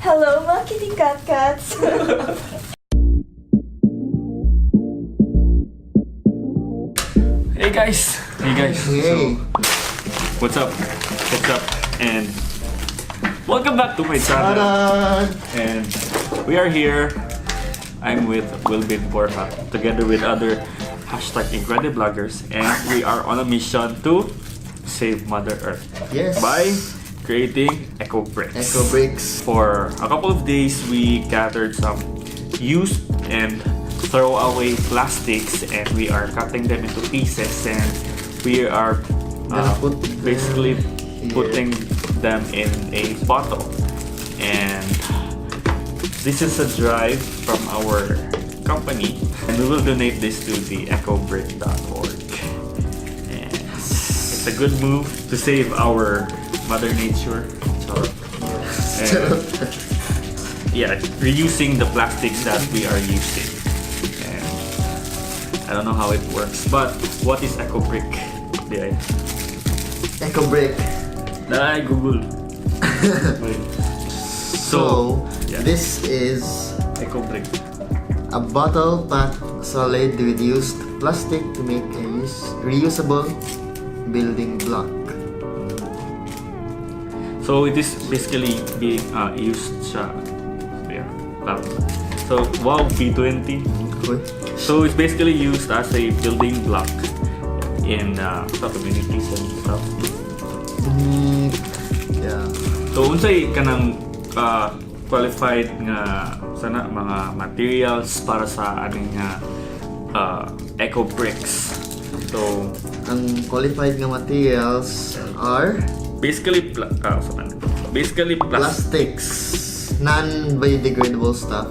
Hello, mga kitty cat cats! Hey guys! Hey guys! Hey. So, what's up? What's up? And welcome back to my channel. Tada! And we are here. I'm with Wilbin Borja together with other #Incredibloggers, and we are on a mission to save Mother Earth. Yes. By creating eco bricks. Eco bricks. For a couple of days, we gathered some used and throwaway plastics, and we are cutting them into pieces, and we are Gonna put them basically here. Putting them in a bottle. And this is a drive from our company, and we will donate this to the ecobrick.org. And it's a good move to save our mother nature. Charot. And, yeah, reusing the plastics that we are using. And I don't know how it works, but what is ecobrick? Di ay. Eco brick. Ay, Google. Wait. So, yeah. This is Ecobrick. A bottle packed solid with used plastic to make a reusable building block. So it is basically being used siya. Yeah. Tama. So wow, B20. Uy. So it's basically used as a building block in sa communities and stuff. Yeah. So unsay kanang qualified nga sana mga materials para sa aning nga eco bricks? So Ang qualified nga materials are basically sa man? Basically plastics, non-biodegradable stuff.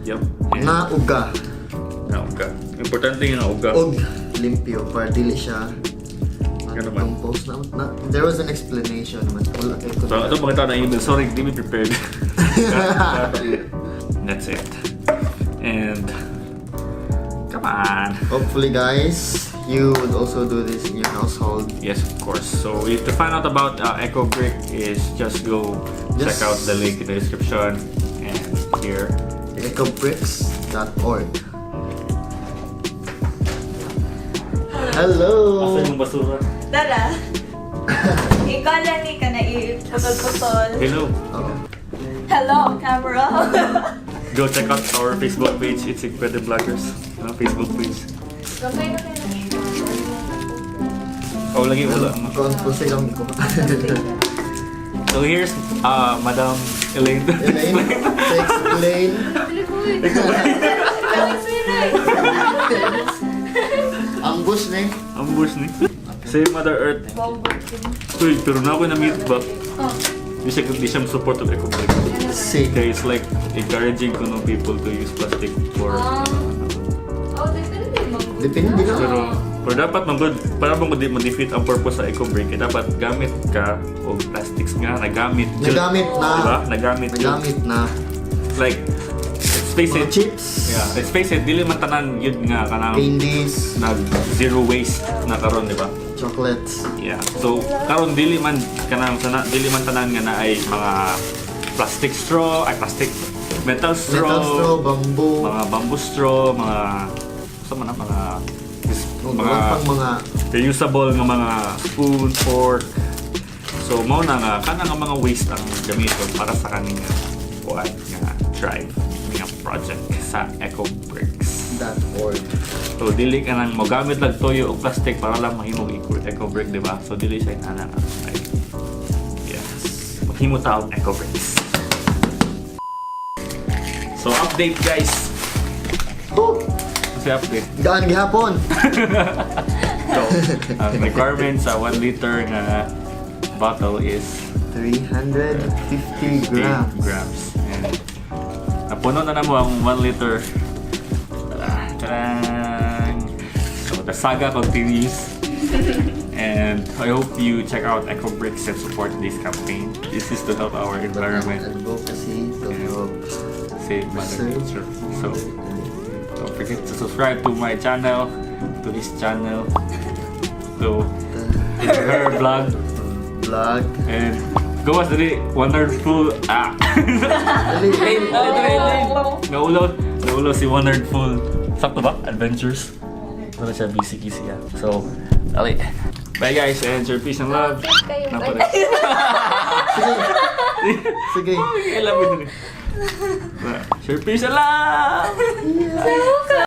Yep. Na uga. Na uga. Importante nga uga. Og limpyo para dili siya Ano man? compost na, there was an explanation man, wala kay ko. So, ito makita na email. Sorry, di me prepared. That's it. And come on. Hopefully, guys, you would also do this in your household. Yes, of course. So if to find out about Eco Brick is just go check out the link in the description and here. ecobricks.org. Hello. Asa yung basura? Tara! Ikaw lang ni ka na iputol-putol. Hello. Oh. Hello, camera! Go check out our Facebook page. It's Incredibloggers. Facebook page. Gamay na kayo na. Oh, lagi wala. Kung silang ko. So here's Madam Elaine. Elaine, to explain. Ambush ni. Ambush ni. Save Mother Earth. Uy, pero na ako na-mute ba? Oh. Di siya support of eco brick. Si. Okay, it's like encouraging kuno people to use plastic for Oh, depende man gud. Depende na. Pero dapat man gud para man gud di ma-defeat ang purpose sa eco brick, eh, dapat gamit ka og plastics nga nagamit jud. Nagamit na. Diba? Nagamit jud. Nagamit na. Like, let's face Mga it. chips. Yeah, let's face it, dili man tanan yun nga kanang Candies. Nag zero waste na karon, di ba? Chocolates. Yeah. So karon dili man kanang sana dili man tanan nga naay mga plastic straw, ay plastic metal straw, Metal straw, bamboo. Mga bamboo straw, mga sa man na, mga Oh, mga pang mga reusable nga mga spoon, fork. So mao na nga kana nga mga waste ang gamiton para sa kaning nga kuan nga drive nga project sa Eco Bricks. .org. So dili ka nang mogamit lang toyo og plastic para lang mahimong eco brick, di ba? So dili siya inana nga. Like, yeah. Maghimo ta og eco bricks. So update, guys. Oh! Kasi update. Gaan gihapon. So ang requirement sa 1 liter nga bottle is 350 grams. Grams. And napuno na namo ang 1 liter. Tadang! So the saga continues. And I hope you check out Eco Bricks and support this campaign. This is to help our environment Advocacy to help save Mother preserve Nature. So don't forget to subscribe to my channel, to this channel, to her vlog, vlog. And Gawas dali, wonderful. Ah. Dali. Dali, dali, dali. Naulaw, naulaw si Wonderful. Sakto ba? Adventures. Wala siya, busy siya. So, dali. Bye guys, and your peace and love. Cute kayo. Napala. Sige. I love you. Share peace and love! Sa